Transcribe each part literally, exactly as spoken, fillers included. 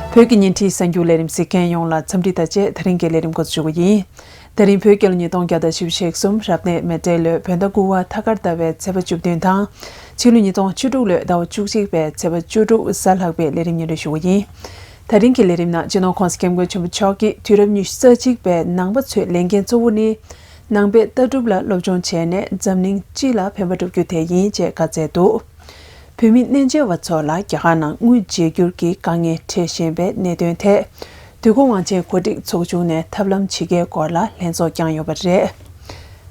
བོད་ཀྱི་བརྙན་འཕྲིན་གསར་འགྱུར་ལས་རིམ་གཟིགས་མཁན་ཡོངས་ལ་འཚམས་འདྲི་དང་བཅས། ད་རིང་གི་ལས་རིམ་འགོ་འཛུགས་ཞུ་གི་ཡིན། ད་རིང་བོད་རྒྱལ་ལོ་ཉིས་སྟོང་བརྒྱ་དང་བཞི་བཅུ་ཞེ་གསུམ་རབ་གནས་མེ་སྤྲེལ་ལོའི་བོད་ཟླ་དགུ་པ་ཐ་སྐར་ཟླ་བའི་ཚེས་པ་བཅུ་བདུན་དང་། ཕྱི་ལོ་ཉིས་སྟོང་བཅུ་དྲུག་ལོའི་ཟླ་བ་བཅུ་གཅིག་པའི་ཚེས་པ་བཅུ་དྲུག་གཟའ་ལྷག་པའི་ལས་རིམ་སྙན་སྒྲོན་ཞུ་གི་ཡིན། ད་རིང་གི་ལས་རིམ་ནང་སྤྱི་ནོར་༸གོང་ས་༸སྐྱབས་མགོན་ཆེན་པོ་མཆོག་གིས་དུས་རབས་ཉི་ཤུ་རྩ་གཅིག་པའི་ནང་པ་ཚོའི་ལས་འགན་གཙོ་བོ་ནི། ནང་པའི་ལྟ་གྲུབ་ལ་སློབ་སྦྱོང་བྱས་ནས་འཛམ་གླིང་སྤྱི་ལ་ཕན་པ་བསྒྲུབ་རྒྱུ་དེ་ཡིན་ཅེས་བཀའ་སྩལ་འདུག་བོད་མི་གནས་མཇལ་བ་ཚོ་ལ་རྒྱ་གར་ནང་དངུལ་བརྗེ་སྒྱུར་གྱི་དཀའ་ངལ་འཕྲད་བཞིན་པའི་གནད་དོན་ཐད། དུས་འཁོར་དབང་ཆེན་གོ་སྒྲིག་ཚོགས་ཆུང་ནས་ཐབས་ལམ་ཇི་དགེའི་སྐོར་ལ་ལྷན་ཚོགས་བསྐྱངས་ཡོད་པ་རེད།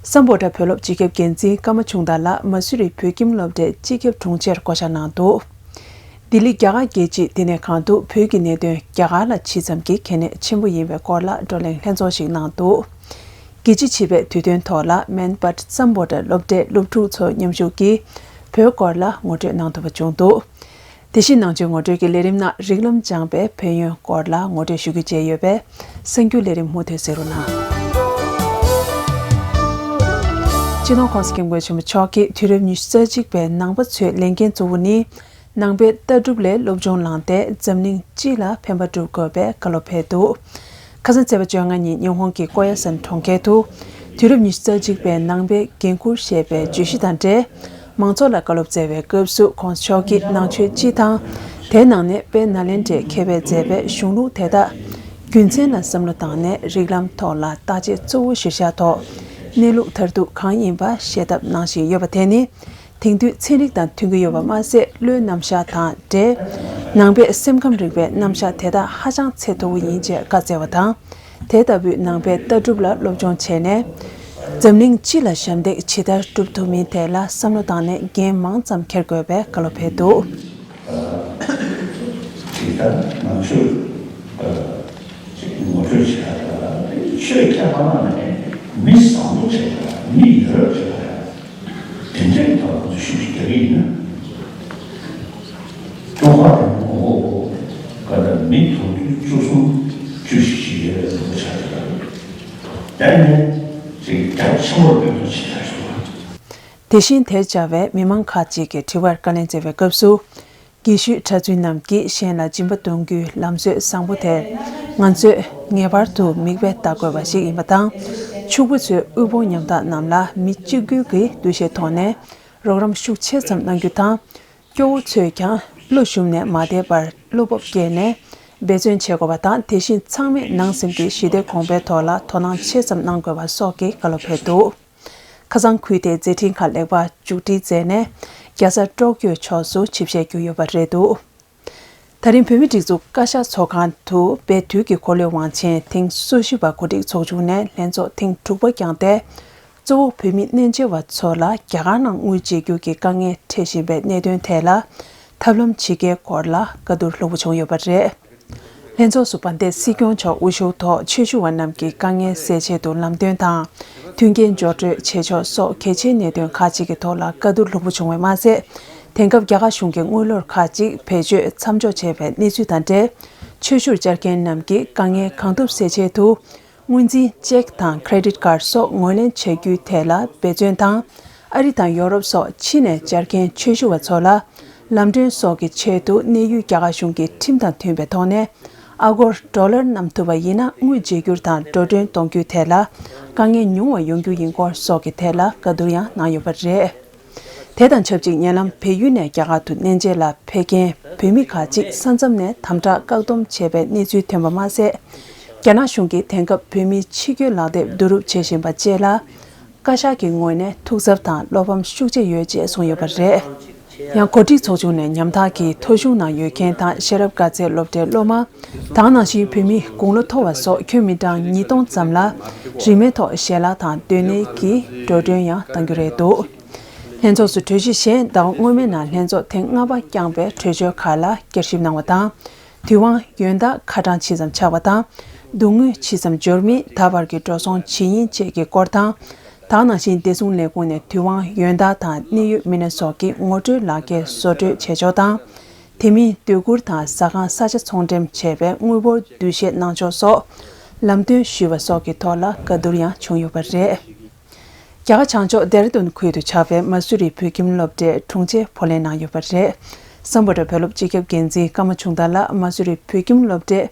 སམ་བྷོ་ཊ་བོད་སློབ་སྤྱི་ཁྱབ་འགན་འཛིན་ཀརྨ་ཆུང་བདག་ལགས་མ་སུ་རི་བོད་ཁྱིམ་སློབ་གྲྭའི་སྤྱི་ཁྱབ་དྲུང་ཆེར་བསྐོ་བཞག་གནང་འདུག་ལྡི་ལི་རྒྱ་གར་རྒྱལ་སྤྱིའི་བསྟི་གནས་ཁང་དུ་བོད་ཀྱི་གནད་དོན་རྒྱ་གར་ལ་ཇི་ཙམ་གྱིས་གལ་གནད་ཆེན་པོ་ཡིན་པའི་སྐོར་ལ་བགྲོ་གླེང་ལྷན་ཚོགས་ཤིག་གནང་འདུག་རྒྱལ་སྤྱི་བྱིས་པའི་དུས་སྟོན་ཐོག་ལ་མན་སྦད་སམ་བྷོ་ཊ་སློབ་གྲྭའི་སློབ་ཕྲུག་ཚོ་མཉམ་ཞུགས་ཀྱིས་བོད་སྐོར་ལ་ངོ་སྤྲོད་གནང་ཐུབ་པ་བྱུང་འདུག་དེ་བཞིན་ནང་ཆོས་ངོ་སྤྲོད་ཀྱི་ལས་རིམ་ནང་རིགས་ལམ་སྦྱངས་པའི་ཕན་ཡོན་སྐོར་ལ་ངོ་སྤྲོད་ཞུ་རྒྱུ་བཅས་ཡོད་པས་གསར་འགྱུར་ལས་རིམ་མུ་མཐུད་གཟིགས་རོགས་གནང་། སྤྱི་ནོར་༸གོང་ས་༸སྐྱབས་མགོན་ཆེན་པོ་མཆོག་གིས་དུས་རབས་ཉི་ཤུ་རྩ་གཅིག་པའི་ནང་པ་ཚོའི་ལས་འགན་གཙོ་བོ་ནི། ནང་པའི་ལྟ་གྲུབ་ལས་སློབ་སྦྱོང་བླངས་ཏེ་འཛམ་གླིང་སྤྱི་ལ་ཕན་པ་སྒྲུབ་དགོས་པའི་བཀའ་སློབ་ཕེབས་འདུག་ཁ་སང་ཚེས་པ་བཅོ་ལྔ་ཉིན་ཉི་ཧོང་གི་ཀོ་ཡ་སན་གྲོང་ཁྱེར་དུ། དུས་རབས་ཉི་ཤུ་རྩ་གཅིག་པའི་ནང་པའི་འགན་འཁུར་ཞེས་པའི་བརྗོད་གཞི་དང་འབྲེལ། མང་ཚོགས་ལ་བཀའ་སློབ་སྩལ་བའི་སྐབས་སུ་༸གོང་ས་མཆོག་གིས་ནང་ཆོས་སྤྱི་དང་། དེའི་ནང་ནས་དཔལ་ནཱ་ལེནྡྲའི་མཁས་པས་མཛད་པའི་གཞུང་ལུགས་དེ་དག་རྒྱུ་མཚན་ལ་བསམ་བློ་བཏང་ནས་རིགས་ལམ་ཐོག་ལ་བརྟག་དཔྱད་གཙོ་བོ་གཞིར་བཞག་ཐོག་གནས་ལུགས་མཐར་ཐུག་གང་ཡིན་པ་ཤེས་ཐབས་གནང་བཞིན་ཡོད་པ་དེ་ནི། དེང་དུས་ཚན་རིག་དང་མཐུན་གྱི་ཡོད་པ་མ་ཟད། བློའི་རྣམ་གཞག་དང་འབྲེལ། ནང་པའི་སེམས་ཁམས་རིག་པའི་རྣམ་གཞག་དེ་དག་ཧ་ཅང་ཚད་མཐོ་བོ་ཡིན་ཅེས་བཀའ་སྩལ་བ་དང་། དེ་ལྟ་བུའི་ནང་པའི་ལྟ་གྲུབ་ལ་སློབ་སྦྱོང་བྱས་ནས། འཛམ་གླིང་སྤྱི་ལ་ཞབས་འདེགས་ཇི་ལྟར་བསྒྲུབ་ཐུབ་མིན་ཐད་ལ་བསམ་བློ་བཏང་ནས་འགན་མང་ཙམ་འཁྱེར་དགོས་པའི་བཀའ་སློབ་ཕེབས་འདུག་ཇི་ལྟར་ནང་ཆོས་ཅིག་ངོ་སྤྲོད་བྱེད་ཡ་ལ་ཆོས་ཁྱད་པར་ནང་ནས་མི་བཟང་པོ་བྱེད་ཡ་མི་ཡ་རབས་བྱེད་ཡ་དེ་འདྲའི་ཐོག་ལ་ཤུགས་རྒྱག་གི་ཡིན་ན། ཀྲུང་ཧྭ་རྒྱལ་ཁབ་གོང་འོག་ག་ད་མི་དུང་ཕྱུར་བཅུ་གསུམ་བཅུ་བཞི་ཡོད་པའི་ལུང་པ་ཆགས་ཡོད་རེད། དེ་ནས་ཅིག་རྒྱ་ཆེན་པོར་འབད་བརྩོན་བྱེད་ཐབས་སུ། དེ་བཞིན་དེར་བཅར་བའི་མི་མང་ཁག་ཅིག་གིས་དྲི་བར་བཀའ་ལན་སྩལ་བའི་སྐབས་སུ། དགེ་བཤེས་གྲྭ་བཙུན་རྣམས་ཀྱིས་གཞན་ལ་སྦྱིན་པ་གཏོང་རྒྱུའི་ལམ་སྲོལ་བཟང་པོ་དེར་ང་ཚོས་ངེས་པར་དུ་མིག་དཔེ་ལྟ་དགོས་པ་ཞིག་ཡིན་པ་དང་། ཕྱུག་པོ་ཚོས་དབུལ་ཕོངས་ཉམ་ཐག་རྣམས་ལ་མི་གཅིག་གྱུར་གྱི་འདུ་ཤེས་ཐོག་ནས་རོགས་རམ་ཤུགས་ཆེ་ཙམ་གནང་རྒྱུ་དང་། སྐྱོ་བོ་ཚོས་ཀྱང་བློ་ཞུམ་ནས་མ་བསྡད་པར་བློ་སྤོབས་བསྐྱེད་ནས་འབད་བརྩོན་བྱེད་དགོས་པ་དང་། དེ་བཞིན་ཚང་མས་ནང་སེམས་ཀྱི་ཞི་བདེ་གོང་འཕེལ་ཐོག་ལ་དོ་སྣང་ཆེ་ཙམ་གནང་དགོས་པ་སོགས་ཀྱི་བཀའ་སློབ་ཕེབས་འདུག་ཁ་སང་ཁུལ་དེའི་མཛད་འཕྲིན་ཁག་ལེགས་པར་མཇུག་སྒྲིལ་མཛད་ནས་རྒྱལ་ས་ཀྲོག་ཀྱོའི་ཕྱོགས་སུ་ཆིབས་ཞལ་བསྒྱུར་ཡོད་པ་རེད་འདུག་ད་རིང་བོད་མིའི་སྒྲིག་འཛུགས་བཀའ་ཤག་ཚོགས་ཁང་དུ་དཔལ་དུས་ཀྱི་འཁོར་ལོའི་དབང་ཆེན་ཐེངས་སོ་བཞི་པ་གོ་སྒྲིག་ཚོགས་ཆུང་ནས་ལྷན་ཚོགས་ཐེངས་དྲུག་པ་བསྐྱངས་ཏེ། གཙོ་བོ་བོད་མི་གནས་མཇལ་བ་ཚོ་ལ་རྒྱ་གར་ནང་དངུལ་བརྗེ་སྒྱུར་གྱི་དཀའ་ངལ་འཕྲད་བཞིན་པའི་གནད་དོན་ཐད་ལ་ཐབས་ལམ་ཇི་དགེའི་སྐོར་ལ་བཀའ་བསྡུར་ལྷུག་པོ་བྱུང་ཡོད་པ་རེད། ལྷན་ཚོགས་སུ་བན་དེ་སྲིད་སྐྱོང་མཆོག་དབུ་བཞུགས་ཐོག་ཆོས་ཞུ་བ་རྣམས་ཀྱི་དཀའ་ངལ་སེལ་ཆེད་དུ་ལམ་སྟོན་དང་། མཐུན་རྐྱེན་སྦྱོར་སྤྲོད་བྱེད་ཕྱོགས་སོགས་གལ་ཆེའི་གནད་དོན་ཁག་ཅིག་གི་ཐོག་ལ་བཀའ་བསྡུར་ལྷུག་པོ་བྱུང་བས་མ་ཟད། དེང་སྐབས་རྒྱ་གར་གཞུང་གིས་དངུལ་ལོར་ཁག་ཅིག་བེད་སྤྱོད་མཚམས་འཇོག་བྱས་པའི་གནས་ཚུལ་དང་འབྲེལ། ཆོས་ཞུར་བཅར་མཁན་རྣམས་ཀྱི་དཀའ་ངལ་གང་ཐུབ་སེལ་ཆེད་དུ། དངུལ་འཛིན་ཅེག་དང་ཁེ་རེ་ཌིཊ་ཀར་སོགས་ངོས་ལེན་བྱ་རྒྱུའི་ཐད་ལ་འབད་བརྩོན་དང་། ཨ་རི་དང་ཡོ་རོབ་སོགས་ཕྱི་ནས་བཅར་མཁན་ཆོས་ཞུ་བ་ཚོ་ལ་ལམ་གྲོན་སོགས་ཀྱི་ཆེད་དུ་གནས་ཡུལ་རྒྱ་གར་གཞུང་གི་ཁྲིམས་དང་མཐུན་པའི་ཐོག་ནས་ཨ་སྒོར་ཌོ་ལར་བསྣམས་ཐུབ་པ་ཡིན་ན་དངུལ་བརྗེ་སྒྱུར་དང་འགྲོ་གྲོན་གཏོང་རྒྱུའི་ཐད་ལ་དཀའ་ངལ་ཉུང་བ་ཡོང་རྒྱུ་ཡིན་སྐོར་སོགས་ཀྱི་ཐད་ལ་བཀའ་བསྡུར་ཡང་གནང་ཡོད་པ་རེད། དེ་དང་ཆབས་ཅིག་ཉེ་ལམ་བལ་ཡུལ་ནས་རྒྱ་གར་དུ་གནས་མཇལ་ལ་ཕེབས་མཁན་བོད་མི་ཁག་ཅིག་ས་མཚམས་ནས་དམ་དྲག་བཀག་སྡོམ་བྱས་པའི་གནས་ཚུལ་ཐོན་པ་མ་ཟད། རྒྱ་ནག་གཞུང་གིས་དེང་སྐབས་བོད་མིའི་ཕྱི་སྐྱོད་ལག་དེབ་བསྡུ་རུབ་བྱེད་བཞིན་པ་བཅས་ལ། བཀའ་ཤག་གི་ངོས་ནས་ཐུགས་འཚབ་དང་བློ་ཕམ་ཤུགས་ཆེ་ཡོད་ཅེས་གསུངས་ཡོད་པ་རེད། ཡང་གོ་སྒྲིག་ཚོགས་ཆུང་ནས་ཉམ་ཐག་གི་ཐོ་གཞུང་ནང་ཡོད་མཁན་དང་ཤེས་རབ་དགའ་ཚལ་སློབ་གྲྭའི་སློབ་མ། དེ་ནང་བཞིན་བོད་མི་དགུང་ལོ་མཐོ་བ་སོགས་ཁྱོན་མི་གྲངས་ཉིས་སྟོང་ཙམ་ལ་རིན་མེད་ཐོག་ཞལ་ལག་དང་སྡོད་གནས་ཀྱི་འགྲོ་གྲོན་ཡང་གཏང་རྒྱུ་རེད་འདུག་ལྷན་ཚོགས་སུ་གྲོས་གཞི་གཞན་ཟླ་བ་སྔོན་མའི་ནང་ལྷན་ཚོགས་ཐེངས་ལྔ་པ་བསྐྱངས་པའི་གྲོས་ཆོད་ཁག་ལ་བསྐྱར་ཞིབ་གནང་བ་དང་། དུས་དབང་ཡོན་བདག་ཁ་གྲངས་ཇི་ཙམ་ཆགས་པ་དང་། སྡུག་བསྔལ་ཇི་ཙམ་འབྱོར་མིན་ད་བར་གྱི་འགྲོ་སོང་ཇི་ཡིན་བཅས་ཀྱི་སྐོར་དང་། དེ་ནང་བཞིན་བདེ་སྲུང་ལས་ཁུངས་ནས་དུས་དབང་ཡོན་བདག་དང་གནད་ཡོད་མི་སྣ་སོགས་ཀྱི་ངོ་སྤྲོད་ལག་འཁྱེར་བཟོ་སྤྲོད་བྱེད་ཕྱོགས་དང་། དེ་མིན་སྡོད་གུར་དང་ཟ་ཁང་ས་ཆ་ཚོང་འགྲེམས་བྱས་པའི་དངུལ་འབོར་བསྡུ་གཞས་གནང་ཕྱོགས་སོགས་ལམ་སྟོན་ཞུས་པ་སོགས་ཀྱི་ཐོག་ལ་བཀའ་བསྡུར་ཡང་བྱུང་ཡོད་པ་རེད། རྒྱ་གར་བྱང་ཕྱོགས་ལྡེ་ར་ལྡུན་ཁུལ་དུ་ཆགས་པའི་མ་སུ་རི་བོད་ཁྱིམ་སློབ་གྲྭའི་དྲུང་ཆེ་བོར་ལེན་གནང་ཡོད་པ་རེད། སམ་བྷོ་ཊ་བོད་སློབ་སྤྱི་ཁྱབ་འགན་འཛིན་ཀརྨ་ཆུང་བདག་ལགས་མ་སུ་རི་བོད་ཁྱིམ་སློབ་གྲྭའི་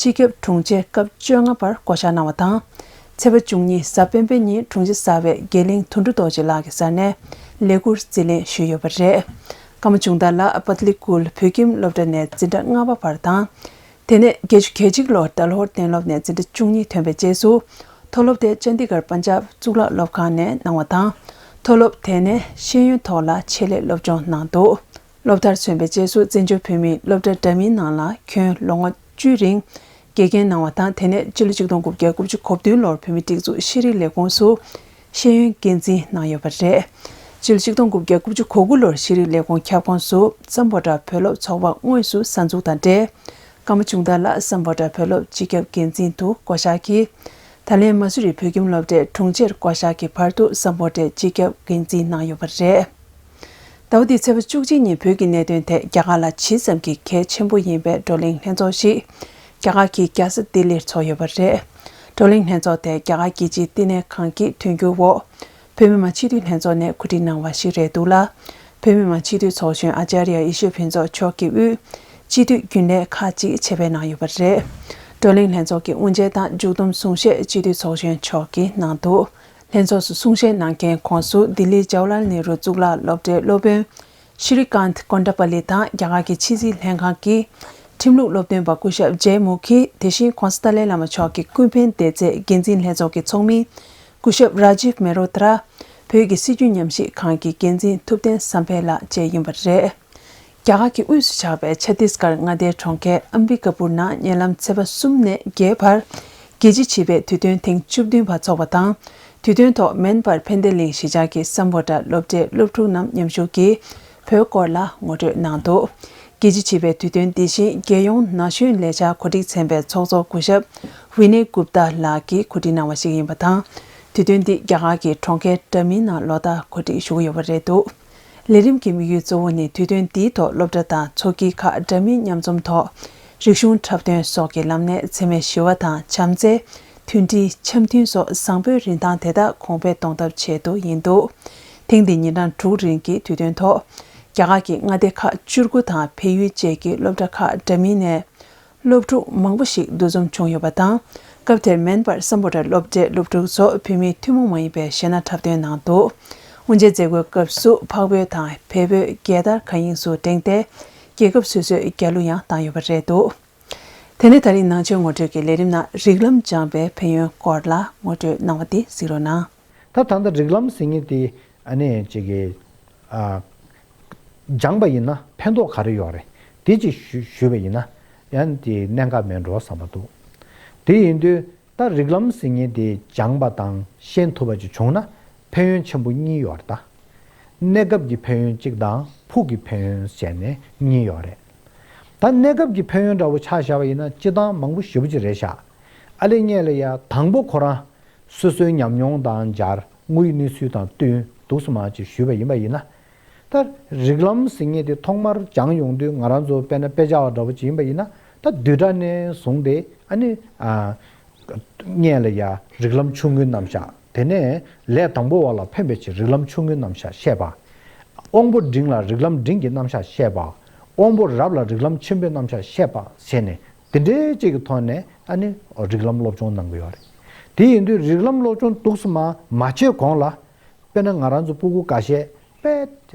སྤྱི་ཁྱབ་དྲུང་ཆེར་སྐབས་བཅོ་ལྔ་པར་བསྐོ་གཞག་གནང་བ་དང་། ཚེས་པ་བཅུ་གཉིས་གཟའ་སྤེན་པའི་ཉིན་དྲུང་ཆེ་གསར་པས་དགེ་ལེགས་དོན་གྲུབ་རྡོ་རྗེ་ལགས་ཀྱི་སར་ནས་ལས་འཁུར་རྩིས་ལེན་ཞུས་ཡོད་པ་རེད། ཀརྨ་ཆུང་བདག་ལགས་པ་ཏ་ལི་ཀུལ་བོད་ཁྱིམ་སློབ་གྲྭ་ནས་འཛིན་གྲྭ་ལྔ་པ་བར་དང་། དེ་ནས་བརྒྱད་ཅུ་གྱ་གཅིག་ལོར་དཱ་ལ་ཧོར་གཏན་སློབ་ནས་འཛིན་གྲྭ་བཅུ་གཉིས་ཐོན་པའི་རྗེས་སུ། མཐོ་སློབ་དེ་ཅན་ཌི་གྷར་པན་ཇབ་གཙུག་ལག་སློབ་ཁང་ནས་གནང་བ་དང་། མཐོ་སློབ་དེ་ནས་ཤེས་ཡོན་ཐོག་ལ་ཆེད་ལས་སློབ་སྦྱོང་གནང་འདུག་སློབ་མཐར་སོན་པའི་རྗེས་སུ་བཙན་བྱོལ་བོད་མིའི་སློབ་གྲྭ་འདྲ་མིན་ནང་ལ་ཁྱོན་ལོ་ངོ་བཅུའི་རིང་དགེ་རྒན་གནང་བ་དང་། དེ་ནས་སྤྱི་ལོ་ཆིག་སྟོང་དགུ་བརྒྱ་དགུ་བཅུ་གོ་བདུན་ལོར་བོད་མིའི་སྒྲིག་འཛུགས་ཤེས་རིག་ལས་ཁུངས་སུ་ཤེས་ཡོན་འགན་འཛིན་གནང་ཡོད་པ་རེད། སྤྱི་ལོ་ཆིག་སྟོང་དགུ་བརྒྱ་དགུ་བཅུ་གོ་དགུ་ལོར་ཤེས་རིག་ལས་ཁུངས་ཁྱབ་ཁོངས་སུ་སམ་བྷོ་ཊ་བོད་སློབ་ཚོགས་པ་དངོས་སུ་གསར་འཛུགས་དང་འབྲེལ། ཀརྨ་ཆུང་བདག་ལགས་སམ་བྷོ་ཊ་བོད་སློབ་སྤྱི་ཁྱབ་འགན་འཛིན་དུ་བསྐོ་གཞག་གིས། ད་ལན་མ་སུ་རི་བོད་ཁྱིམ་སློབ་གྲྭའི་དྲུང་ཆེར་བསྐོ་གཞག་གི་བར་དུ་སམ་བྷོ་ཊའི་སྤྱི་ཁྱབ་འགན་འཛིན་གནང་ཡོད་པ་རེད། ཟླ་བ་འདིའི་ཚེས་པ་བཅུ་གཅིག་ཉིན་བོད་ཀྱི་གནད་དོན་ཐད་རྒྱ་གར་ལ་ཇི་ཙམ་གྱི་གལ་ཆེན་པོ་ཡིན་པའི་བགྲོ་གླེང་ལྷན་ཚོགས་ཤིག་རྒྱ་གར་གྱི་རྒྱལ་ས་ལྡི་ལིར་ཚོགས་ཡོད་པ་རེད། བགྲོ་གླེང་ལྷན་ཚོགས་དེ་རྒྱ་གར་རྒྱལ་སྤྱིའི་བསྟི་གནས་ཁང་གི་མཐུན་འགྱུར་འོག་བོད་མི་མང་སྤྱི་འཐུས་ལྷན་ཚོགས་ནས་གོ་སྒྲིག་གནང་བ་ཞིག་རེད་འདུག་ལ། བོད་མི་མང་སྤྱི་འཐུས་ཚོགས་གཞོན་ཨ་ཅཱརྱ་ཡེ་ཤེས་ཕུན་ཚོགས་མཆོག་གི་དབུས་སྤྱི་འཐུས་རྒྱུན་ལས་ཁག་ཅིག་ཆེད་ཕེབས་གནང་ཡོད་པ་རེད། བགྲོ་གླེང་ལྷན་ཚོགས་ཀྱི་དབུ་འབྱེད་དང་མཇུག་བསྡོམས་གསུང་བཤད་སྤྱི་འཐུས་ཚོགས་གཞོན་མཆོག་གིས་གནང་འདུག་ལྷན་ཚོགས་སུ་གསུང་བཤད་གནང་མཁན་ཁོངས་སུ་ལྡི་ལིའི་ཇ་ཝ་ལལ་ནེ་རུ་གཙུག་ལག་སློབ་གྲྭའི་སློབ་དཔོན་ཤྲི་ཀཱནྟ་ཀོནྡྲ་པ་ལི་དང་རྒྱ་གར་གྱི་ཕྱི་སྲིད་ལྷན་ཁང་གི་ཁྲིམས་ལུགས་སློབ་སྟོན་པ་སྐུ་ཞབས་ཇེ་མུ་ཁི། དེ་བཞིན་༧གོང་ས་ཏཱ་ལའི་བླ་མ་མཆོག་གི་ཀུན་ཕན་སྡེ་ཚན་འགན་འཛིན་ལྷན་ཚོགས་ཀྱི་ཚོགས་མི་སྐུ་ཞབས་རཱ་ཇིབ་མེ་ལྷོ་ཏྲ། བོད་ཀྱི་སྲིད་བྱུས་ཉམས་ཞིབ་ཁང་གི་འགན་འཛིན་ཐུབ་བསྟན་བསམ་འཕེལ་ལགས་བཅས་ཡིན་པ་རེད། རྒྱ་གར་གྱི་དབུས་སུ་ཆགས་པའི་ཆ་ཏིས་གྷར་མངའ་སྡེའི་གྲོང་ཁྱེར་ཨམ་བི་ཀ་པུར་ནང་ཉེ་ལམ་ཚེས་པ་གསུམ་ནས་བརྒྱད་བར་རྒྱལ་སྤྱི་བྱིས་པའི་དུས་སྟོན་ཐེངས་བཅུ་བདུན་པ་འཚོགས་པ་དང་། དུས་སྟོན་ཐོག་མེན་པར་ཕན་བདེ་གླིང་གཞིས་ཆགས་ཀྱི་སམ་བྷོ་ཊ་སློབ་གྲྭའི་སློབ་ཕྲུག་རྣམས་མཉམ་ཞུགས་ཀྱིས་བོད་སྐོར་ལ་ངོ་སྤྲོད་གནང་འདུག་རྒྱལ་སྤྱི་བྱིས་པའི་དུས་སྟོན་འདི་བཞིན་རྒྱལ་ཡོངས་ན་གཞོན་ལས་འཆར་གོ་སྒྲིག་ཚན་པའི་ཚོགས་གཙོ་སྐུ་ཞབས་ཝི་ནེ་གུབ་ཏཱ་ལགས་ཀྱིས་གོ་སྒྲིག་གནང་བ་ཞིག་ཡིན་པ་དང་། དུས་སྟོན་འདི་རྒྱ་གར་གྱི་གྲོང་ཁྱེར་འདྲ་མིན་ནང་ལོ་ལྟར་གོ་སྒྲིག་ཞུ་གི་ཡོད་པ་རེད་འདུག་ལས་རིམ་གྱི་དམིགས་ཡུལ་གཙོ་བོ་ནི་དུས་སྟོན་འདིའི་ཐོག་སློབ་གྲྭ་དང་ཚོགས་སྐྱིད་ཁག་འདྲ་མིན་མཉམ་འཛོམས་ཐོག་རིག་གཞུང་འཁྲབ་སྟོན་སོགས་ཀྱི་ལམ་ནས་འཚེ་མེད་ཞི་བ་དང་བྱམས་བརྩེ། མཐུན་སྒྲིལ། འཆམ་མཐུན་སོགས་བཟང་པོའི་རིན་ཐང་དེ་དག་གོང་འཕེལ་གཏོང་ཐབས་ཆེད་དུ་ཡིན་འདུག་ཐེངས་འདིའི་ཉིན་གྲངས་དྲུག་རིང་གི་དུས་སྟོན་ཐོག་རྒྱ་གར་གྱི་མངའ་སྡེ་ཁག་བཅུ་དགུ་དང་བལ་ཡུལ་བཅས་ཀྱི་སློབ་གྲྭ་ཁག་འདྲ་མིན་ནས་སློབ་ཕྲུག་མང་པོ་ཞིག་འདུ་འཛོམས་བྱུང་ཡོད་པ་དང་། སྐབས་དེར་མེན་པར་སམ་བྷོ་ཊ་སློབ་གྲྭའི་སློབ་ཕྲུག་ཚོ་བོད་མིའི་ཐུན་མོང་མ་ཡིན་པའི་གཞས་སྣ་འཁྲབ་སྟོན་གནང་འདུག་དབུ་འབྱེད་མཛད་སྒོའི་སྐབས་སུ་འཕགས་བོད་དང་བལ་བོད་རྒྱལ་དར་མཁའ་དབྱིངས་སུ་བསྒྲེངས་ཏེ་རྒྱལ་ཁབ་སོ་སོའི་རྒྱལ་གླུ་ཡང་བཏང་ཡོད་པ་རེད་འདུག་དེ་ནས་ད་རིང་ནང་ཆོས་ངོ་སྤྲོད་ཀྱི་ལས་རིམ་ནང་རིགས་ལམ་སྦྱངས་པའི་ཕན་ཡོན་སྐོར་ལ་ངོ་སྤྲོད་གནང་བ་དེ་གཟིགས་རོགས་གནང་། ད་ད་ལྟ་རིགས་ལམ་ཟེར་མཁན་དེ་ཨ་ནི་ཅིག་གི་ཨ་སྦྱངས་པ་ཡིན་ན་ཕན་ཐོགས་ག་རེ་ཡོད་རེད། དེ་ཅིག་ཞུ་ཞུས་པ་ཡིན་ན་ཡང་དེ་གནད་འགག་མེད་འགྲོ་བསམ་པ་འདུག་དེ་ཡིན་དུས་ད་རིགས་ལམ་ཟེར་མཁན་དེ་སྦྱངས་པ་དང་ཤེས་ཐུབ་པ་ཅིག་བྱུང་ན་ཕན་ཡོན་ཆེན་པོ་གཉིས་ཡོད་རེད་ད། གནས་སྐབས་ཀྱི་ཕན་ཡོན་གཅིག་དང་ཕུགས་ཀྱི་ཕན་ཡོན་ཟེར་ནས་གཉིས་ཡོད་རེད། ད་གནས་སྐབས་ཀྱི་ཕན་ཡོན་འདྲ་བོ་ཆ་བཞག་པ་ཡིན་ན་སྤྱི་བཏང་མང་པོ་ཞེ་པོ་ཅིག་རེད་ཤག་ཨ་ལེ་ངས་ལ་ཡ་དང་པོ་ཁོ་རང་སོ་སོའི་ཉམས་མྱོང་དང་སྦྱར་དངོས་ཡོད་གནས་ཚུལ་དང་བསྟུན་འདུག་སེ་མར་ཅིག་ཞུས་པ་ཡིན་པ་ཡིན་ན། ད་རིགས་ལམ་ཟེར་མཁན་དེ་ཐོག་མར་སྦྱངས་ཡོང་དུས་ང་རང་ཚོ་དཔེར་ན་དཔེ་ཆ་བ་འདྲ་བོ་ཅིག་ཡིན་པ་ཡིན་ན་ད་བསྡུས་གྲྭ་ནས་བཟུང་སྟེ་ཨ་ནི་ཨ། སྔོན་ལ་ཡ་རིགས་ལམ་ཆུང་ངུའི་རྣམ་གཞག་དེ་ནས་ལས་དང་པོ་བ་ལ་ཕན་པའི་ཕྱིར་རིགས་ལམ་ཆུང་ངུའི་རྣམ་གཞག་བཤད་པ། དབང་པོ་འབྲིང་ལ་རིགས་ལམ་འབྲིང་གི་རྣམ་གཞག་བཤད་པ། དབང་པོ་རབ་ལ་རིགས་ལམ་ཆེན་པོའི་རྣམ་གཞག་བཤད་པ་བྱས་ནས་དེ་འདྲའི་ཅིག་གི་ཐོག་ནས་ཨ་ནི་རིགས་ལམ་སློབ་སྦྱོང་གནང་གི་ཡོད་རེད། དེ་ཡིན་དུས་རིགས་ལམ་སློབ་སྦྱོང་འདུག་སེ་མ་མ་བྱས་གོང་ལ་དཔེར་ན་ང་རང་ཚོ་སྤུ་གུ་འགའ་ཤས་དཔེ་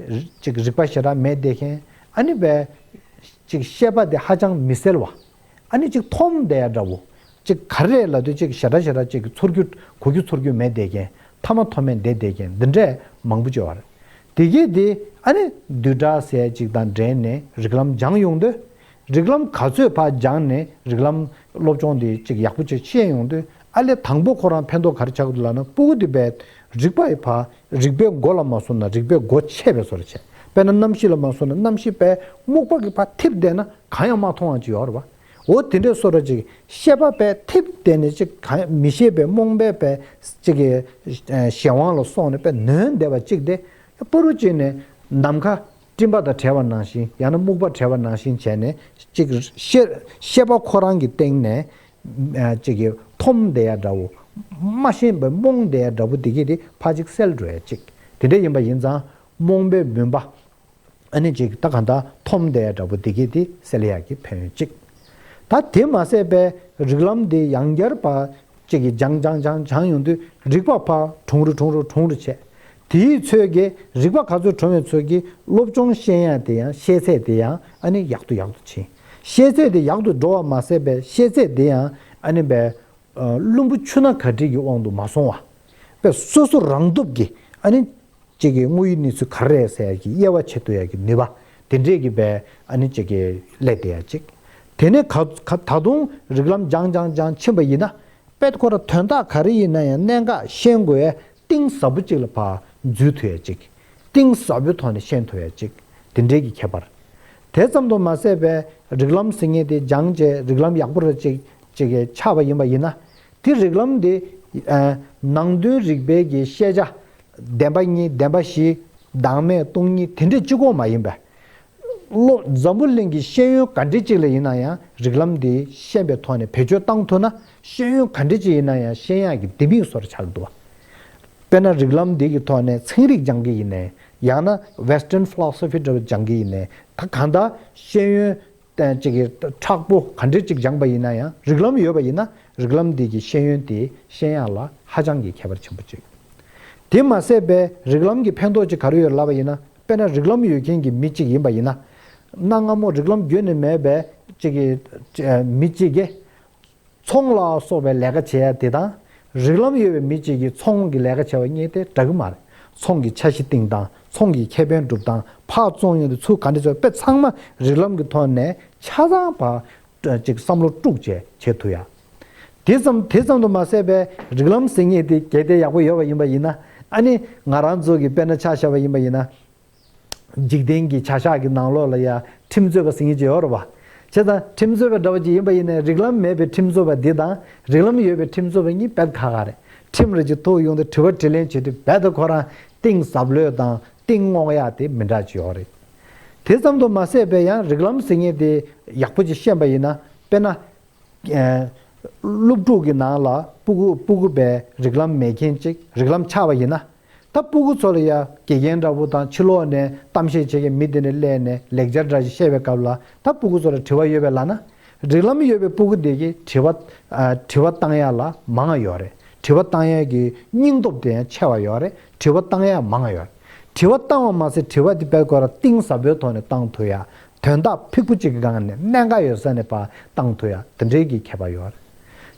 ཅིག་རིག་པ་ཞེ་དྲག་མེད་བསྡད་མཁན་ཨ་ནི་དཔེ་ཅིག་བཤད་པ་དེ་ཧ་ཅང་མི་གསལ་བ། ཨ་ནི་ཅིག་འཐོམ་བསྡད་ཡ་འདྲ་བོ། ཅིག་ག་རེ་ལབ་དུས་ཅིག་ཞེ་དྲག་ཞེ་དྲག་ཅིག་ཚོར་རྒྱུ་གོ་རྒྱུ་ཚོར་རྒྱུ་མེད་བསྡད་མཁན་མཐའ་མ་ཐོག་མེད་བསྡད་བསྡད་མཁན་འདི་འདྲས་མང་པོ་ཅིག་ཡོད་རེད། དེ་གས་དེ་ཨ་ནི་བསྡུས་གྲྭ་ཟེར་ཅིག་དང་འབྲེལ་ནས་རིགས་ལམ་སྦྱངས་ཡོང་དུས་རིགས་ལམ་ག་ཚོད་ཕར་སྦྱངས་ནས་རིགས་ལམ་སློབ་སྦྱོང་དེ་ཅིག་ཡག་པོ་ཅིག་ཤེས་ཡོང་དུས་ཨ་ལས་དང་པོ་ཁོ་རང་ཕན་ཐོགས་ག་རེ་ཆགས་ཀྱི་འདུག་ལབ་ན་སྤུ་གུ་དེ་བས་རིག་པ་ཡི་ཕར་རིག་པའི་མགོ་ལ་མ་སོང་ན་རིག་པའི་མགོ་ཆད་པའི་བཟོ་འདྲ་བྱས། དཔེར་ན་གནམ་གཤིས་ལ་མ་སོང་ན་གནམ་གཤིས་དཔེ་སྨུག་པ་གིས་ཕར་འཐིབས་བསྡད་ན་གང་ཡང་མ་མཐོང་བ་ཅིག་ཡོད་རེད་བ། འོ་དེ་འདྲའི་བཟོ་འདྲ་ཅིག་ཤེས་པ་དཔེ་འཐིབས་བསྡད་ནས་ཅིག་གང་ཡང་མི་ཤེས་པའི་རྨོངས་པའི་དཔེ་ཅིག་གི་གཞན་དབང་ལ་སོང་ནས་དཔེ་ནོན་བསྡད་པ་ཅིག་དེ་པུ་རུ་ཅིག་ནས་ནམ་མཁའ་སྤྲིན་པ་དང་བྲལ་བ་ནང་བཞིན་ཡང་ན་སྨུག་པ་བྲལ་བ་ནང་བཞིན་བྱས་ནས་ཅིག་ཤེས་ཤེས་པ་ཁོ་རང་གི་སྟེང་ནས། ཅིག་གིས་འཐོམ་བསྡད་ཡ་འདྲ་བོ། མ་ཤེས་པའི་རྨོངས་བསྡད་ཡ་འདྲ་བོ་དེ་གི་དེ་ཕར་ཅིག་སེལ་འགྲོ་ཡ་ཅིག་དེ་འདྲ་ཡིན་པ་ཡིན་ཙང་རྨོངས་པའི་མུན་པ། ཨ་ནི་ཅིག་ད་གང་ལྟར་འཐོམ་བསྡད་འདྲ་པོ་འདི་གས་དེ་སེལ་ཡག་གི་ཕན་ཡོན་གཅིག་ད་དེ་མ་ཟད་པའི་རིགས་ལམ་འདི་ཡང་བསྐྱར་ཕར་ཅིག་གི་སྦྱང་སྦྱང་སྦྱང་སྦྱང་ཡོང་དུས་རིག་པ་ཕར་གྲུང་རུ་གྲུང་རུ་གྲུང་རུ་བྱས། དེའི་ཚོད་ཀྱིས་རིག་པ་ག་ཚོད་གྲུང་བའི་ཚོད་ཀྱིས་སློབ་སྦྱོང་ཤེས་ཡ་དེ་ཡང་ཤེས་ཚད་དེ་ཡང་ཨ་ནི་ཡག་ཏུ་ཡག་ཏུ་ཕྱིན། ཤེས་ཚད་དེ་ཡག་ཏུ་འགྲོ་བ་མ་ཟད་པའི་ཤེས་ཚད་དེ་ཡང་ཨ་ནི་པའི་ཨ་རླུང་བུ་ཆུ་སྣ་གར་འཁྲིད་ཀྱི་དབང་དུ་མ་སོང་བ། པའི་སོ་སོ་རང་སྟོབས་ཀྱིས་ཨ་ནི་གཅིག་གི་དངོས་ཡོད་གནས་ཚུལ་ག་རེ་རེད་ཟེར་ཡ་གི་དབྱེ་བ་ཕྱེ་ཐུབ་ཡ་གི་ནུས་པ་དེ་འདྲས་ཀྱི་པའི་ཨ་ནི་གཅིག་གི་སླེབས་བསྡད་ཡ་གཅིག་དེ་ནས་ག་ག་ད་དུང་རིགས་ལམ་སྦྱང་སྦྱང་སྦྱང་ཕྱིན་པ་ཡིན་ན་དཔེ་ཁོ་ར་དོན་དག་ག་རེ་ཡིན་ན་ཡང་གནད་འགག་ཤེས་དགོས་ཡ་གཏིང་ཟབ་པོ་གཅིག་ལ་ཕར་འཛུལ་ཐུབ་ཡ་གཅིག་གཏིང་ཟབ་པོའི་ཐོག་ནས་ཤེས་ཐུབ་ཡ་གཅིག་དེ་འདྲས་ཀྱི་ཁྱད་པར། དེ་ཙམ་དུ་མ་ཟད་པའི་རིགས་ལམ་ཟེར་མཁན་དེ་སྦྱངས་བྱས་རིགས་ལམ་ཡག་པོ་རེ་ཅིག་ཅིག་གི་ཆགས་པ་ཡིན་པ་ཡིན་ན། དེ་རིགས་ལམ་དེ་ཨ་ནང་དོན་རིག་པའི་གི་ཤེས་བྱ་བདེན་པ་གཉིས་བདེན་པ་བཞི་བདག་མེད་སྟོང་ཉིད་དེ་འདྲས་གཅིག་པོ་མ་ཡིན་པས། བློ་འཛམ་བུ་གླིང་གི་ཤེས་ཡོན་ག་འདྲས་ཅིག་ལ་ཡིན་ན་ཡང་རིགས་ལམ་དེ་ཤེས་པའི་ཐོག་ནས་བེད་སྤྱོད་བཏང་ཐུབ་ན་ཤེས་ཡོན་ག་འདྲས་ཅིག་ཡིན་ན་ཡང་ཤེས་ཡག་གི་ལྡེ་མིག་བཟོ་འདྲ་ཆགས་འདུག་བ། དཔེར་ན་རིགས་ལམ་འདི་གི་ཐོག་ནས་ཚན་རིག་སྦྱང་གི་ཡིན་ནའི་ཡང་ན་Western philosophy་འདྲ་བ་སྦྱང་གི་ཡིན་ནའི་ད་གང་ལྟར་ཤེས་ཡོན་ཅིག་གི་མཁྲེགས་པོ་ག་འདྲས་ཅིག་སྦྱངས་པ་ཡིན་ན་ཡང་རིགས་ལམ་ཡོད་པ་ཡིན་ན་རིགས་ལམ་འདི་གི་ཤེས་ཡོན་དེ་ཤེས་ཡག་ལ་ཧ་ཅང་གི་ཁྱད་པར་ཆེན་པོ་ཅིག་དེ་མ་ཟད་པའི་རིགས་ལམ་གྱི་ཕན་ཐོགས་ཅིག་ག་རེ་ཡོད་ལབ་པ་ཡིན་ན་དཔེར་ན་རིགས་ལམ་ཡོད་མཁན་གྱི་མི་གཅིག་ཡིན་པ་ཡིན་ན། གནའ་སྔ་མོ་རིགས་ལམ་བརྒྱུད་ནས་མེད་པའི་ཅིག་གི་མི་གཅིག་གིས། ཚོང་ལ་སོགས་པའི་ལས་ཀ་བྱེད་ཡ་དེ་དང་། རིགས་ལམ་ཡོད་པའི་མི་གཅིག་གིས་ཚོང་གི་ལས་ཀ་བྱེད་པ་གཉིས་དེ་འདྲ་གི་མ་རེད། ཚོང་གི་འཆར་གཞི་བཏིང་སྟངས། ཚོང་གི་ཁེ་ཕན་སྒྲུབ་སྟངས། ཕར་བཙོང་ཡོང་དུས་ཚུར་ག་འདྲ་བྱེད་པ་དཔེ་ཚང་མ་རིགས་ལམ་གྱི་ཐོག་ནས་ཆ་ཚང་ཕར་ཅིག་བསམ་བློ་དཀྲུགས་བྱས་བྱེད་ཐུབ་ཡ། དེ་ཙམ་དེ་ཙམ་དུ་མ་ཟད་པའི་རིགས་ལམ་ཟེར་མཁན་དེ་གལ་ཏེ་ཡག་པོ་ཡོད་པ་ཡིན་པ་ཡིན་ན་ཨ་ནི་ང་རང་ཚོ་གི་དཔེར་ན་ཆ་བཞག་པ་ཡིན་པ་ཡིན་ན། འཇིག་རྟེན་གྱི་བྱ་གཞག་གི་ནང་ལོགས་ལ་ཡ་ཁྲིམས་རྩོད་པ་ཟེར་མཁན་ཅིག་ཡོད་རེད་བ། བྱས་ཙང་ཁྲིམས་རྩོད་པ་འདྲ་བ་ཅིག་ཡིན་པ་ཡིན་ནའི་རིགས་ལམ་མེད་པའི་ཁྲིམས་རྩོད་པ་འདི་དང་རིགས་ལམ་ཡོད་པའི་ཁྲིམས་རྩོད་པ་གཉིས་དཔེ་ཁག་ཁག་རེད། ཁྲིམས་རེ་ཅིག་ཐོག་ཡོང་དུས་དྲི་བ་དྲིས་ལན་བྱེད་དུས་རྦད་དེ་ཁོ་རང་གཏིང་ཟབ་ལོས་དང་གཏིང་སྔོག་ཡག་དེ་མི་འདྲ་ཅིག་ཡོད་རེད། དེ་ཙམ་དུ་མ་ཟད་པའི་ཡང་རིགས་ལམ་ཟེར་མཁན་དེ་ཡག་པོ་ཅིག་ཤེས་པ་ཡིན་ན་དཔེར་ན། སློབ་ཕྲུག་གི་ནང་ལ་སྤུ་གུ་སྤུ་གུ་བས་རིགས་ལམ་མེད་མཁན་ཅིག་རིགས་ལམ་ཆགས་པ་ཡིན་ན། ད་སྤུ་གུ་ཚོ་ལ་ཡ་དགེ་རྒན་འདྲ་པོ་དང་ཕྱི་ལོགས་ནས་གཏམ་བཤད་བྱེད་མཁན་མི་དེ་ནས་སླེབས་ནས་ལེགས་སྦྱར་འདྲ་ཞིག་བཤད་པའི་སྐབས་ལ་ད་སྤུ་གུ་ཚོ་ལ་དྲི་བ་ཡོད་པས་ལབ་ན། རིགས་ལམ་ཡོད་པའི་སྤུ་གུ་དེ་གིས་དྲི་བ་ཨ་དྲི་བ་བཏང་ཡ་ལ་མང་ང་ཡོད་རེད། དྲི་བ་བཏང་ཡ་གི་སྙིང་སྟོབས་དེ་ཡང་ཆེ་བ་ཡོད་རེད། དྲི་བ་བཏང་ཡ་མང་ང་ཡོད་རེད། དྲི་བ་བཏང་བ་མ་ཟད་དྲི་བ་དེ་དཔེ་ཁོ་རང་གཏིང་ཟབ་པོའི་ཐོག་ནས་བཏང་ཐུབ་ཡ། དོན་དག་ཕིགས་པོ་གཅིག་གི་སྒང་ནས་གནད་འགག་ཡོད་ས་ནས་ཕར་བཏང་ཐུབ་ཡ་དེ་འདྲའི་གི་ཁྱད་པར་ཡོད་རེད།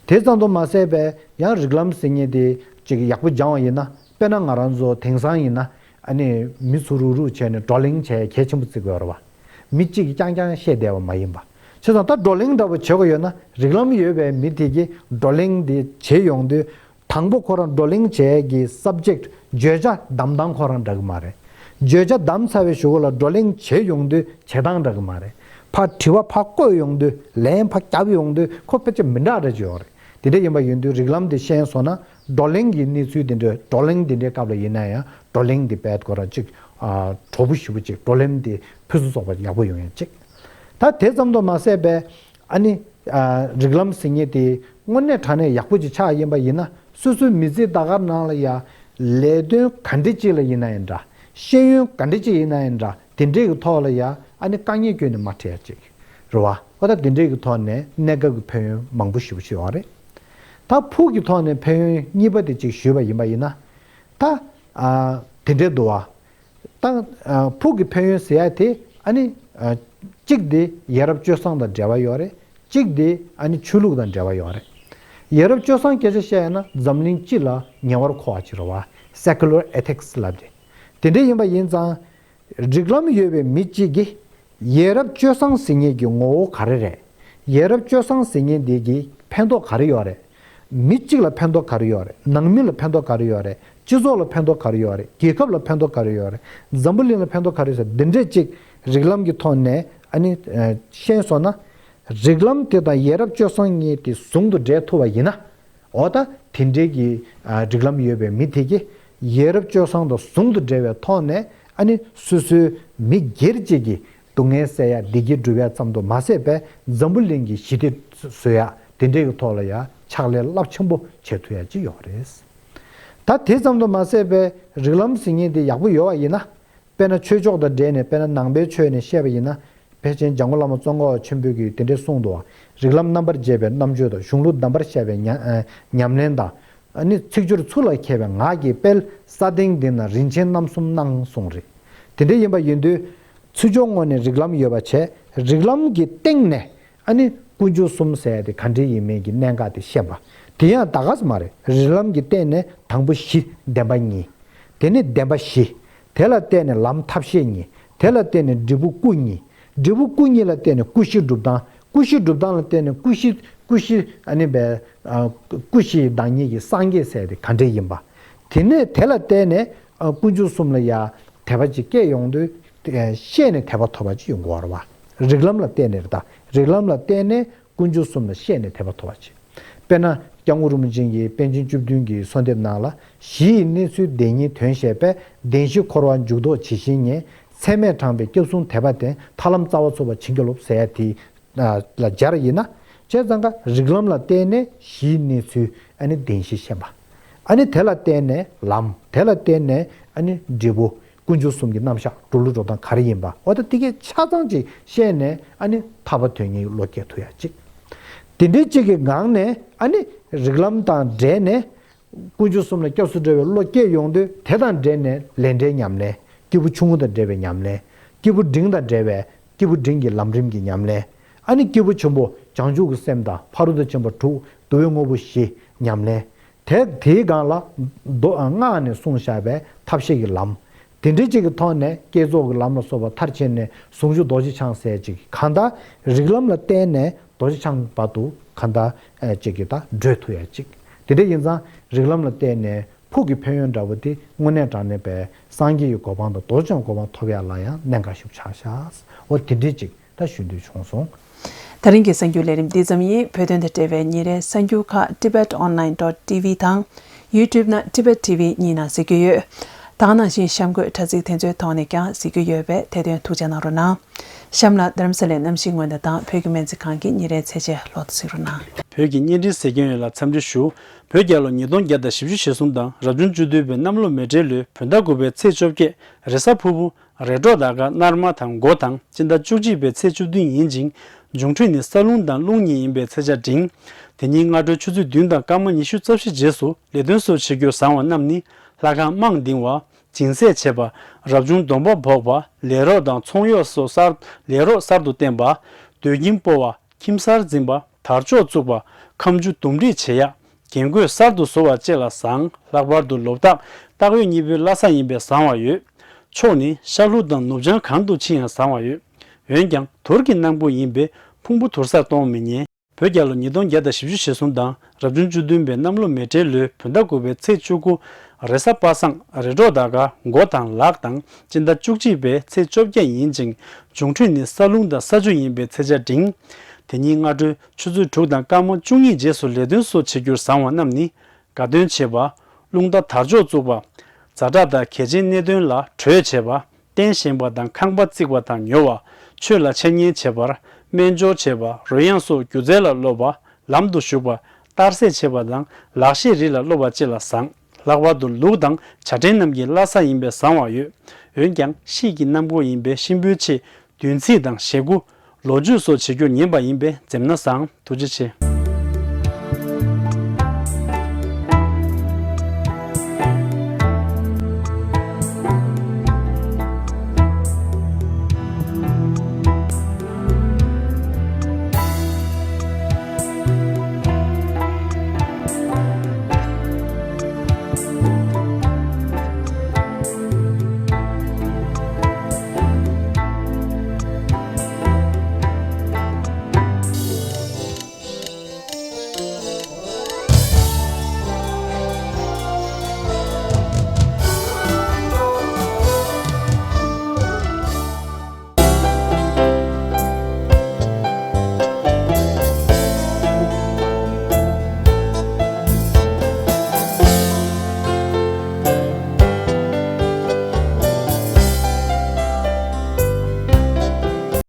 དེ་ཙམ་དུ་མ་ཟད་པའི་ཡང་རིགས་ལམ་ཟེར་མཁན་དེ་ཅིག་ཡག་པོ་སྦྱང་བ་ཡིན་ན་དཔེར་ན་ང་རང་ཚོ་དེང་སང་ཡིན་ན་ཨ་ནི་མི་ཚོ་རུག་རུག་བྱས་ནས་བགྲོ་གླེང་བྱས་ཡ་གལ་ཆེན་པོ་བརྩི་གི་ཡོད་རེད་བ། མི་གཅིག་གིས་རྐྱང་རྐྱང་བཤད་བསྡད་པ་མ་ཡིན་པ། བྱས་ཙང་ད་བགྲོ་གླེང་འདྲ་པོ་བྱེད་དགོས་ཡོད་ན་རིགས་ལམ་ཡོད་པའི་མི་དེ་གིས་བགྲོ་གླེང་དེ་བྱེད་ཡོང་དུས། དང་པོ་ཁོ་རང་བགྲོ་གླེང་བྱེད་ཀྱི་སབ་ཇེག་བརྗོད་བྱ་བདམས་སྟངས་ཁོ་རང་འདྲ་གི་མ་རེད། བརྗོད་བྱ་བདམས་ཚར་བའི་གཞུག་གུ་ལ་བགྲོ་གླེང་བྱེད་ཡོང་དུས་བྱེད་སྟངས་འདྲ་གི་མ་རེད། ཕར་དྲི་བ་ཕར་བཀོད་ཡོང་དུས་ལན་ཕར་བརྒྱབ་ཡོང་དུས་ཁོ་ཕལ་ཆེར་མི་འདྲ་འདྲ་ཅིག་ཡོད་རེད། དེ་འདྲ་ཡིན་པ་ཡིན་དུས་རིགས་ལམ་དེ་ཤེས་སོང་ན་བགྲོ་གླེང་གི་གནས་ཚུལ་དེ་འདྲ་བགྲོ་གླེང་དེ་འདྲའི་སྐབས་ལ་ཡིན་ན་ཡང་བགྲོ་གླེང་དེ་རྦད་ཁོ་རང་ཅིག་ཨ་གྲོགས་པོ་ཞེ་པོ་ཅིག་བགྲོ་གླེང་དེ་ཕུན་སུམ་ཚོགས་པ་ཡག་པོ་ཡོང་ཡ་ཅིག་ད་དེ་ཙམ་དུ་མ་ཟད་པའི་ཨ་ནི། ཨ་རིགས་ལམ་ཟེར་མཁན་དེ་དངོས་གནས་དྲང་གནས་ཡག་པོ་ཅིག་ཆགས་ཡིན་པ་ཡིན་ན་སོ་སོའི་མི་ཚེ་ད་ག་ནང་ལ་ཡ་ལས་དོན་ག་འདྲ་ཅིག་ལ་ཡིན་ན་ཡང་འདྲ། ཤེས་ཡོན་ག་འདྲ་ཅིག་ཡིན་ན་ཡང་འདྲ། དེ་འདྲའི་གི་ཐོག་ལ་ཡ་ཨ་ནི་དཀའ་ངལ་ཁྱོན་ནས་མ་འཕྲད་ཡ་ཅིག་རེད་བ། ཨོ་ད་དེ་འདྲའི་གི་ཐོག་ནས་གནས་སྐབས་ཀྱི་ཕན་ཡོན་མང་པོ་ཞེ་པོ་ཅིག་ཡོད་རེད། ད་ཕུགས་ཀྱི་ཐོག་ནས་ཕན་ཡོན་གཉིས་པ་དེ་ཅིག་ཞུས་པ་ཡིན་པ་ཡིན་ན། ད་ཨ་དེ་འདྲའི་འདུག་བ། ད་ཨ་ཕུགས་ཀྱི་ཕན་ཡོན་ཟེར་ཡ་དེ་ཨ་ནི་ཨ་གཅིག་དེ་ཡ་རབས་སྤྱོད་བཟང་དང་འབྲེལ་བ་ཡོད་རེད། གཅིག་དེ་ཨ་ནི་ཆོས་ལུགས་དང་འབྲེལ་བ་ཡོད་རེད། ཡ་རབས་སྤྱོད་བཟང་སྐད་ཆ་བཤད་ཡ་ན་འཛམ་གླིང་སྤྱི་ལ་ཉེ་བར་མཁོ་བ་ཅིག་རེད་བ། Secular ethics ལབ་དེ། དེ་འདྲ་ཡིན་པ་ཡིན་ཙང་། རིགས་ལམ་ཡོད་པའི་མི་གཅིག་གིས་ཡ་རབས་སྤྱོད་བཟང་ཟེར་མཁན་གྱི་ངོ་བོ་ག་རེ་རེད། ཡ་རབས་སྤྱོད་བཟང་ཟེར་མཁན་འདི་གི་ཕན་ཐོགས་ག་རེ་ཡོད་རེད། མི་གཅིག་ལ་ཕན་ཐོགས་ག་རེ་ཡོད་རེད། ནང་མི་ལ་ཕན་ཐོགས་ག་རེ་ཡོད་རེད། སྤྱི་ཚོགས་ལ་ཕན་ཐོགས་ག་རེ་ཡོད་རེད། རྒྱལ་ཁབ་ལ་ཕན་ཐོགས་ག་རེ་ཡོད་རེད། འཛམ་བུ་གླིང་ལ་ཕན་ཐོགས་ག་རེ་ཡོད་རེད་ཟེར་འདི་འདྲས་ཅིག་རིགས་ལམ་གྱི་ཐོག་ནས་ཨ་ནི་ཤེས་སོང་ན། རིགས་ལམ་དེ་དང་ཡ་རབས་སྤྱོད་བཟང་གཉིས་དེ་ཟུང་དུ་འབྲེལ་ཐུབ་པ་ཡིན་ན། འོ་ད་དེ་འདྲའི་གི་ཨ་རིགས་ལམ་ཡོད་པའི་མི་དེ་གིས་ཡ་རབས་སྤྱོད་བཟང་དང་ཟུང་དུ་འབྲེལ་བའི་ཐོག་ནས་ཨ་ནི་སོ་སོའི་མི་སྒེར་གཅིག་གི་སྡུག་བསྔལ་སེལ་ཡ་བདེ་སྐྱིད་སྒྲུབ་ཡ་ཙམ་དུ་མ་ཟད་པའི་འཛམ་བུ་གླིང་གི་ཞི་བདེ་བཟོ་ཡ་དེ་འདྲའི་གི་ཐོག་ལ་ཡ་ཕྱག་ལས་རླབས་ཆེན་པོ་བྱེད་ཐུབ་ཡ་ཅིག་ཡོད་རེད། ད་དེ་ཙམ་དུ་མ་ཟད་པའི་རིགས་ལམ་ཟེར་མཁན་དེ་ཡག་པོ་ཡོད་པ་ཡིན་ན། དཔེར་ན་ཆོས་ཕྱོགས་དང་འབྲེལ་ནས་དཔེར་ན་ནང་པའི་ཆོས་ནས་བཤད་པ་ཡིན་ན། ཕལ་ཆེར་འཇམ་མགོན་བླ་མ་ཙོང་ཁ་པ་ཆེན་པོས་ཀྱིས་དེ་འདྲས་གསུངས་འདུག་བ། རིགས་ལམ་རྣམ་པར་འབྱེད་པའི་རྣམ་དཔྱོད་དང་གཞུང་ལུགས་གདམས་པར་བཤད་པའི་ཉམས་ཉམས་ལེན་དང་། ཨ་ནི་ཚིག་སྦྱོར་ཚུལ་ལ་མཁས་པའི་ངག་གི་དཔལ། ས་སྟེང་འདི་ན་རིན་ཆེན་རྣམ་གསུམ་སྣང་གསུངས་རེད། དེ་འདྲས་ཡིན་པ་ཡིན་དུས། ཚུལ་སྦྱོར་ངོས་ནས་རིགས་ལམ་ཡོད་པ་བྱས། རིགས་ལམ་གྱི་སྟེང་ནས། ཨ་ནི་ཀུན་འབྱུང་གསུམ་ཟེར་ཡ་དེ་ག་འདྲས་ཡིན་མིན་གྱི་གནད་འགག་དེ་ཤེས་པ། དེ་ཡང་ད་ག་ས་མ་རེད། རིགས་ལམ་གྱི་སྟེང་ནས་དང་པོ་གཞི་བདེན་པ་གཉིས། དེ་ནས་བདེན་པ་བཞི། དེ་ལ་བརྟེན་ནས་ལམ་ཐབས་ཤེས་གཉིས། དེ་ལ་བརྟེན་ནས་འབྲས་བུ་སྐུ་གཉིས། འབྲས་བུ་སྐུ་གཉིས་ལ་བརྟེན་ནས་ཀུན་གཞི་སྒྲུབ་སྟངས། ཀུན་གཞི་སྒྲུབ་སྟངས་ལ་བརྟེན་ནས་ཀུན་གཞི་ཀུན་གཞི་ཨ་ནི་བས་ཨ་ཀུན་གཞི་བདག་ཉིད་ཀྱི་སངས་རྒྱས་ཟེར་དེ་ག་འདྲས་ཡིན་པ། དེ་ནས་དེ་ལ་བརྟེན་ནས་ཨ་ཀུན་འབྱུང་གསུམ་ལ་ཡ་དད་པ་ཅིག་སྐྱེས་ཡོང་དུས། ཨ་ཤེས་ནས་དད་པ་ཐོབ་པ་ཅིག་ཡོང་གི་ཡོད་རེད་བ། རིགས་ལམ་ལ་བརྟེན་ནས་རེད་ད། རིགས་ལམ་ལ་བརྟེན་ནས་ཀུན་འབྱུང་གསུམ་ལ་ཤེས་ནས་དད་པ་ཐོབ་པ་བྱེད། དཔེར་ན། སྐྱབས་མགོན་རིན་པོ་ཆེ་གིས་པཎ་ཆེན་བཅུ་བདུན་གྱི་གསོལ་འདེབས་ནང་ལ། གཞི་ཡི་གནས་ཚུལ་བདེན་གཉིས་དོན་བཤད་པས། བདེན་བཞི་འཁོར་བ་འཇུག་ལྡོག་ཇི་ཞིག་ཉེ། ཚད་མས་དྲངས་པའི་སྐྱབས་གསུམ་དད་པ་ལྡན། ཐར་ལམ་རྩ་བ་ཚུགས་པར་བྱིན་གྱིས་རློབས་ཟེར་ཡ་དེ་ལ་སྦྱར་ཡིན་ན། བྱས་ཙང་ཀ་རིགས་ལམ་ལ་བརྟེན་ནས་གཞིའི་གནས་ཚུལ་ཨ་ནི་བདེན་བཞི་ཤེས་པ། ཨ་ནི་དེ་ལ་བརྟེན་ནས་ལམ། དེ་ལ་བརྟེན་ནས་ཨ་ནི་འབྲས་བུ། ཀུན་འབྱུང་གསུམ་གྱི་རྣམ་གཞག་འགྲོ་ལུགས་འགྲོ་སྟངས་ག་རེ་ཡིན་པ། འོ་ད་དེ་གས་ཆ་ཚང་ཅིག་ཤེས་ནས་ཨ་ནི་ཐར་པ་དོན་གཉེར་གྱི་བློ་སྐྱེ་ཐུབ་ཡ་ཅིག་དེ་འདྲའི་ཅིག་གི་ངང་ནས་ཨ་ནི་རིགས་ལམ་དང་འབྲེལ་ནས། ཀུན་འབྱུང་གསུམ་ལ་སྐྱབས་སུ་འགྲོ་བའི་བློ་སྐྱེས་ཡོང་དུས། དེ་དང་འབྲེལ་ནས་ལས་འབྲས་ཉམས་ལེན། སྐྱེས་བུ་ཆུང་ངུ་དང་འབྲེལ་བའི་ཉམས་ལེན། སྐྱེས་བུ་འབྲིང་དང་འབྲེལ་བའི། སྐྱེས་བུ་འབྲིང་གི་ལམ་རིམ་གྱི་ཉམས་ལེན། ཨ་ནི་སྐྱེས་བུ་ཆེན་པོ་བྱང་ཆུབ་ཀྱི་སེམས་དང་ཕ་རོལ་ཏུ་ཕྱིན་པ་དྲུག་བསྡུ་བའི་དངོས་པོ་བཞི་ཉམས་ལེན། དེ་དེའི་སྒང་ལ་མདོ་སྔགས་ནས་གསུངས་བཞག་པའི་ཐབས་ཤེས་ཀྱི་ལམ། དེ་འདྲའི་ཅིག་གི་ཐོག་ནས་བསྐྱེད་རྫོགས་ཀྱི་ལམ་ལ་སོགས་པ་མཐར་ཕྱིན་ནས་ཟུང་འཇུག་རྡོ་རྗེ་འཆང་ཟེར་ཅིག་གང་ལྟར་རིགས་ལམ་ལ་བརྟེན་ནས་རྡོ་རྗེ་འཆང་བར་དུ་གང་ལྟར་ཅིག་གི་ད་བགྲོད་ཐུབ་ཡ་ཅིག་དེ་འདྲ་ཡིན་ཙང་རིགས་ལམ་ལ་བརྟེན་ནས་ཕུགས་ཀྱི་ཕན་ཡོན་འདྲ་བོ་དེ་དངོས་གནས་དྲང་གནས་པའི་སངས་རྒྱས་ཀྱི་གོ་འཕང་དང་རྡོ་རྗེ་འཆང་གི་གོ་འཕང་ཐོབ་ཡ་ལ་ཡང་གནད་འགག་ཤུགས་ཆགས་ཤག་འོ་དེ་འདྲའི་ཅིག་ད་ཞུ་འདོད་བྱུང་སོང་། ད་རིང་གི་གསར་འགྱུར་ལས་རིམ་འདི་ཙམ་ཡིན། བོད་དོན་དང་འབྲེལ་བའི་ཉིན་རེའི་གསར་འགྱུར་ཁག་tibet online dot tv དང་YouTube ན་Tibet T V གཉིས་ནང་གཟིགས་རྒྱུ་ཡོད། ད་ག་ནང་བཞིན་གཤམ་འཁོད་དྲ་ཚིགས་དེ་ཚོའི་ཐོག་ནས་ཀྱང་གཟིགས་རྒྱུ་ཡོད་པས་དེ་དོན་ཐུགས་རྗེ་གནང་རོགས་གནང་། གཤམ་ལ་རྡ་རམ་ས་ལའི་གནམ་གཤིས་སྔོན་བརྡ་དང་བོད་ཀྱི་སྨན་རྩིས་ཁང་གི་ཉིན་རེའི་ཚེས་ཆ་ལོག་ཏུ་གཟིགས་རོགས་གནང་། བོད་ཀྱི་བརྙན་འཕྲིན་གཟིགས་མཁན་ཡོངས་ལ་འཚམས་འདྲི་ཞུ། བོད་རྒྱལ་ལོ་ཉིས་སྟོང་བརྒྱ་དང་བཞི་བཅུ་ཞེ་གསུམ་དང་རབ་བྱུང་བཅུ་བདུན་པའི་གནམ་ལོ་མེ་སྤྲེལ་ལོའི་བོད་ཟླ་དགུ་པའི་ཚེས་བཅོ་བརྒྱད་རེས་གཟའ་ཕུར་བུ། རེས་འགྲོགས་ཟླ་སྐར་སྣར་མ་དང་སྒོ་དང་སྤྱི་ཟླ་བཅུ་གཅིག་པའི་ཚེས་བཅུ་བདུན་ཡིན་ཅིང་། འབྱུང་འཕྲོད་ནི་ས་རླུང་དང་རླུང་གཉིས་ཡིན་པའི་ཚེས་ཆ་འབྲིང་། དེ་ཉིན་སྔ་དྲོའི་ཆུ་ཚོད་བདུན་དང་སྐར་མ་ཉི་ཤུ་རྩ་བཞི་རྗེས་སུ་ལས་དོན་སོགས་བྱེད་རྒྱུར་བཟང་བ་རྣམས་ནི། ལྷ་ཁང་རྨང་འདིང་བ། སྦྱིན་སྲེག་བྱེད་པ། རབ་བྱུང་སྡོམ་པ་འབོགས་པ། ལས་རོགས་དང་ཚོང་གཡོག་སོགས་གསར། ལས་རོགས་གསར་དུ་བསྟེན་པ། སྡོད་ཁྱིམ་སྤོ་བ། ཁྱིམ་གསར་འཛིན་པ། དར་ལྕོག་བཙུགས་པ། ཁ་མཆུ་འདུམ་འགྲིག་བྱེད་ཡག་རྒྱན་གོས་གསར་དུ་བཟོ་བ་བཅས་ལ་བཟང་། ལྷག་པར་དུ་ལོ་རྟགས་སྟག་ཡོས་གཉིས་པོའི་བླ་གཟའ་ཡིན་པས་བཟང་བ་ཡོད། ཕྱོགས་ནི་ཤར་ལྷོ་དང་ནུབ་བྱང་གང་དུ་ཕྱིན་ཡང་བཟང་བ་ཡོད། འོན་ཀྱང་དུར་གྱི་གནམ་སྒོ་ཡིན་པས་ཕུང་པོ་དུར་སར་གཏོང་མི་ཉན། བོད་རྒྱལ་ལོ་ཉིས་སྟོང་བརྒྱ་དང་བཞི་བཅུ་ཞེ་གསུམ་དང་རབ་བྱུང་བཅུ་བདུན་པའི་གནམ་ལོ་མེ་སྤྲེལ་ལོའི་བོད་ཟླ་དགུ་པའི་ཚེས་བཅུ་དགུ་རེས་གཟའ་པ་སངས་རེས་འགྲོགས་ཟླ་སྐར་མགོ་དང་ལག་དང་སྤྱི་ཟླ་བཅུ་གཅིག་པའི་ཚེས་བཅོ་བརྒྱད་ཡིན་ཅིང་། འབྱུང་འཕྲོད་ནི་ས་རླུང་དང་ས་ཆུ་ཡིན་པའི་ཚེས་ཆ་འབྲིང་། དེ་ཉིན་སྔ་དྲོའི་ཆུ་ཚོད་དྲུག་དང་སྐར་མ་བཅུ་གཉིས་རྗེས་སུ་ལས་དོན་སོགས་བྱེད་རྒྱུར་བཟང་བ་རྣམས་ནི། དགའ་སྟོན་བྱེད་པ། རླུང་རྟ་དར་ལྕོག་བཙུགས་པ། ཛ་དྲག་དང་གལ་ཆེའི་གནད་དོན་ལ་གྲོས་བྱེད་པ། རྟེན་བཞེངས་པ་དང་ཁང་པ་བརྩིགས་པ་དང་ཉོ་བ། ཆོས་ལ་འཆད་ཉན་བྱེད་པ། སྨན་སྦྱོར་བྱེད་པ། རོལ་དབྱངས་སོགས་སྒྱུ་རྩལ་ལ་སློབ་པ། ལམ་དུ་ཞུགས་པ། གཏར་སྲེག་བྱེད་པ་དང་ལག་ཤེས་རིགས་ལ་སློབ་པ་བཅས་ལ་བཟང་། ལྷག་པར་དུ་ལུག་དང་བྱ་ཕྲན་རྣམས་ཀྱི་བླ་གཟའ་ཡིན་པས་བཟང་བ་ཡོད། འོན་ཀྱང་དཔྱིད་ཀྱི་གནམ་སྒོ་ཡིན་པས་གཤིན་པོའི་ཆེད་བདུན་ཚིགས་དང་ཞེ་དགུ། ལོ་མཆོད་སོགས་བྱེད་རྒྱུར་ཉན་པ་ཡིན་པས་འཛེམ་ན་བཟང་། ཐུགས་རྗེ་ཆེ།